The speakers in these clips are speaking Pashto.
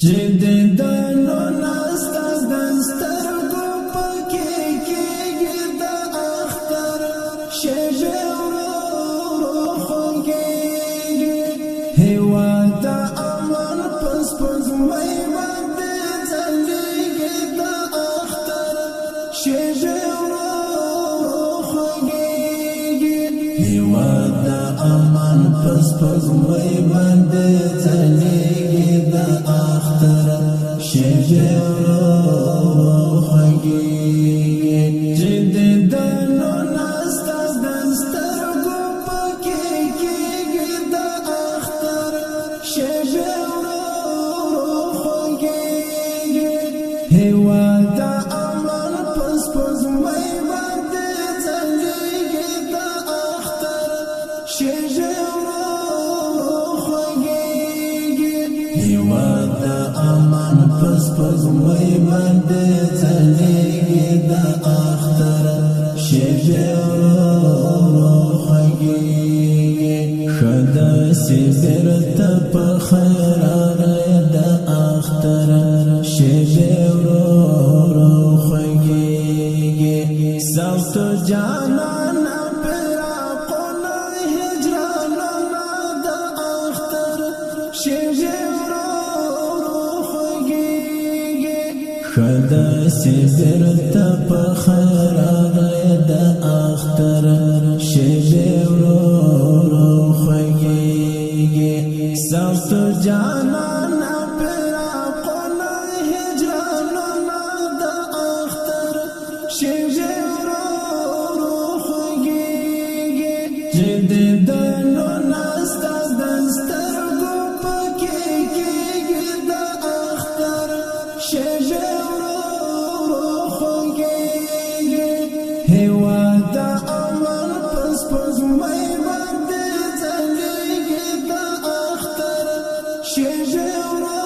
چې د دنو ناستا د سترګو پکې کېږي د اختر شېبې ورو ورو خوږېږي. هېواد د امن په سپوږمۍ باندې ځلېږي د اختر شېبې ورو ورو خوږېږي. هېواد د امن په سپوږمۍ باندې ځلېږي د اختر شېبې ورو ورو خوږېږي. چې د دنو ناستا د سترګو پکې کېږي د اختر شېبې ورو ورو خوږېږي. هېواد د امن په سپوږمۍ باندې ځلېږي د اختر شېبې ورو ورو خوږېږي. هېواد د امن په سپوږمۍ باندې ځلېږي د اختر شېبې ورو ورو خوږېږي. ښه داسې بېرته په خیر راغلې د اختر شېبې ورو ورو خوږېږي. سخت جانان فراقونه هجرانونه د اختر شېبې ورو ورو خوږېږي. ښه داسې بېرته په خیر راغلې د اختر شېبې ورو ورو خوږېږي. سخت جانان فراقونه هجرانونه د اختر شېبې ورو ورو خوږېږي. چې د دنو ناستا د سترګو پکې کېږي د اختر شېبې ورو ورو خوږېږي. هېواد د امن په سپوږمۍ باندې ځلېږي د اختر شېبې ورو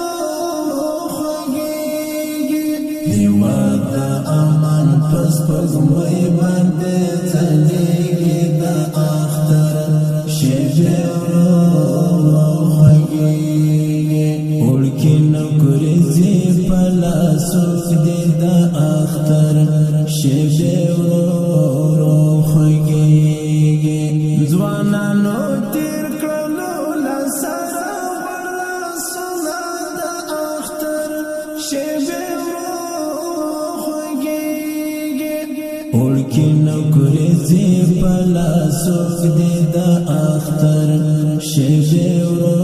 ورو خوږېږي. هېواد د امن په سپوږمۍ باندې ځلېږي د اختر شېبې ورو ورو خوږېږي. وړکي نکریزې په لاسو دي د اختر شېبې ورو ورو خوږېږي. ځوانانو تېر کړلو له سره غوړ لاسونه د اختر شېبې ورو ورو خوږېږي. وړکي نکریزې په لاسو دي د اختر شېبې ورو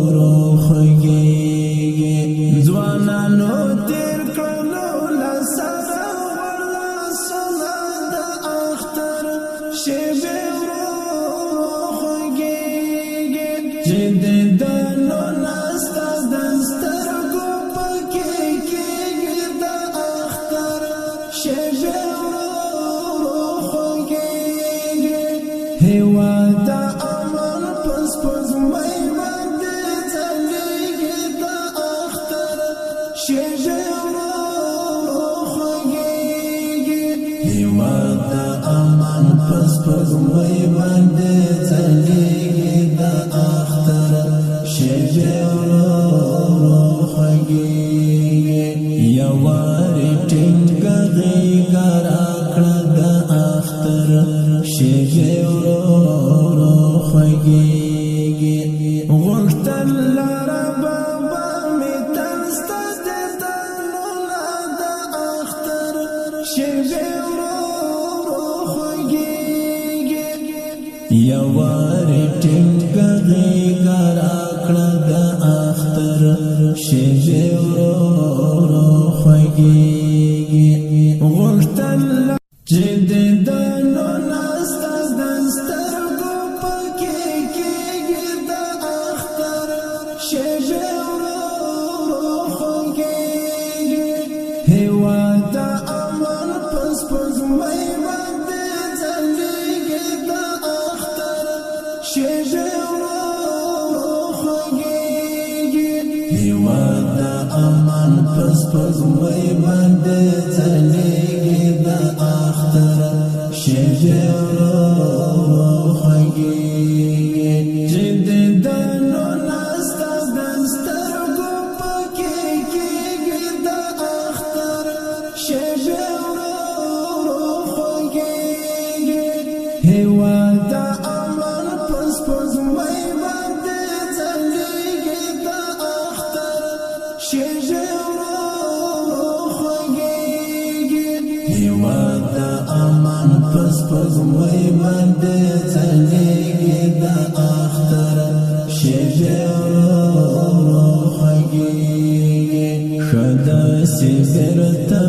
ورو خوږېږي. ځوانانو تېر کړلو له سره غوړ لاسونه د اختر شېبې ورو ورو خوږېږي. چې د دنو ناستا د سترګو پکې کېږي د اختر شېبې ورو ورو خوږېږي. هېواد د امن په سپوږمۍ باندې ځلېږي د اختر شېبې ورو ورو خوږېږي. هېواد د امن په سپوږمۍ باندې ځلېږي د اختر شېبې ورو ورو خوږېږي. یوارې ټینګه غېږه راکړه د اختر شېبې ورو ورو خوږېږي. غوښتل لره بابا مې تل ستا دیدنونه د اختر شېبې ورو ورو خوږېږي. یوارې ټینګه غېږه راکړه د اختر شېبې ورو ورو خوږېږي. غوښتل چې د دنو ناستا د سترګو پکې کېږي د اختر شېبې ورو ورو خوږېږي. هېواد د امن په سپوږمۍ باندې ځلېږي د اختر شېبې ورو ورو خوږېږي. هېواد د امن په سپوږمۍ باندې ځلېږي د اختر شېبې ورو ورو خوږېږي. چې د دنو ناستا د سترګو پکې هیواد د امن پس پزموی باندې ځلیږي، د اختر شیبې ورو ورو خوږیږي. ښه داسې بیرته